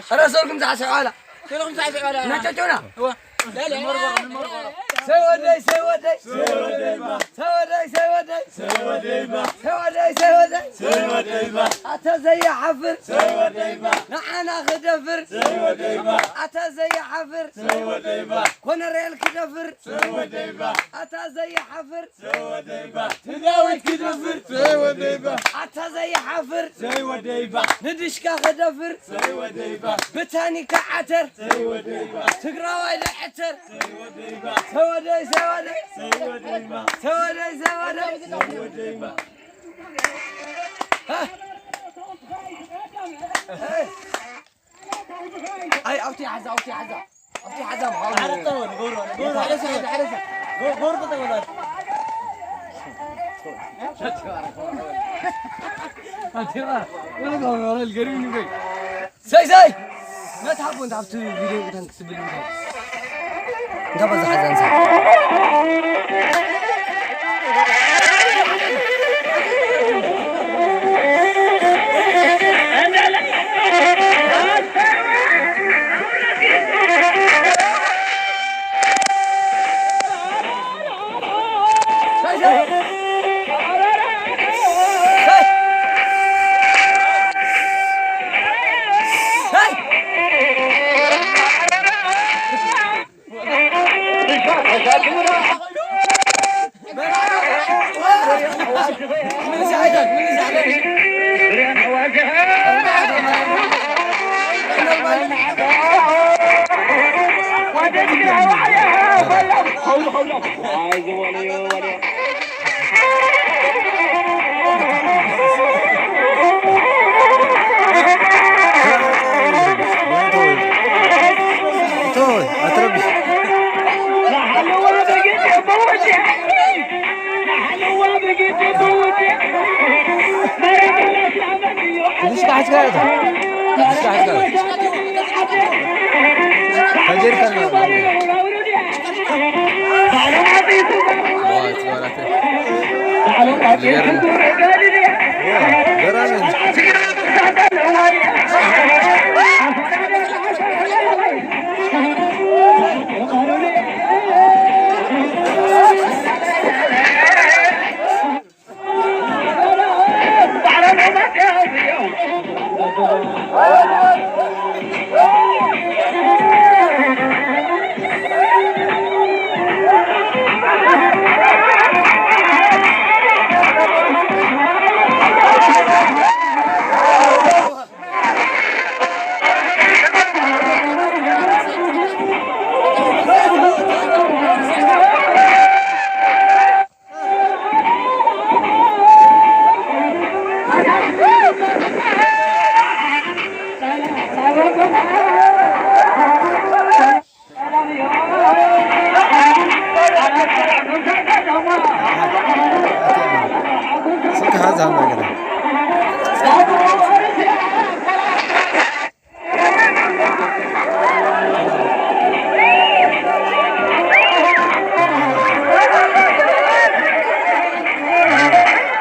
ኧረ ሰርኩም ሳዕስዑ ኣላ። ሰርኩም ሳዕስዑ ኣላ። እናጨብጨብና። እዋ። ሰይ ወደይ፣ ሰይ ወደይ። ሰይ ወደይ፣ ሰይ ወደይ። ሰይ ወደይ፣ ሰይ ወደይ። ሰይ ወደይ፣ ሰይ ወደይ። ኣታ ዘይሓፍር። ሰይ ወደይ። ንዓና ክደፍር። ሰይ ወደይ። ኣታ ዘይሓፍር። ሰይ ወደይ። ኮነሬል ክደፍር። ሰይ ወደይ። ኣታ ዘይሓፍር። ሰይ ወደይባ። ትግራዊት ክደፍር። ሰይ ወደይባ። ኣታ ዘይሓፍር። ሰይ ወደይባ። ንድሽካ ክደፍር። ሰይ ወደይባ። ብታኒካ ዓተር። ሰይ ወደይባ። ትግራዋይ ለዐተር። ሰይ ወደይባ። ሰይ ወደይ፣ ሰይ ወደይ። ሰይ ወደይባ። ሰይ ወደይ፣ ሰይ ወደይ። ሰይ ወደይባ። ሃ። ኣይ፣ ኣብቲ ሓዛ፣ ኣብቲ ሓዛ። ኣብቲ ሓዛ፣ ብኻብኡ። ሓደ ሰብ፣ ሓደ ሰብ። ጎ-፣ ጎር ተጠቅመናል። ኣንቴባ፣ ወላ ጋር ወላ ገሪም ንገሪ። ሰይ፣ ሰይ! ነታ ሓቦ፣ እንታ ኣብቲ ቪድዮ እንታን ክስብል እንታ። እንታ በዛ ሓዛ እንሳ።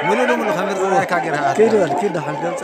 ሙሉ ንሙሉ ከም ዝረኣየካ ጌርካ ኣታ። ኪድ በል፣ ኪድ ደሓን ገምፀ።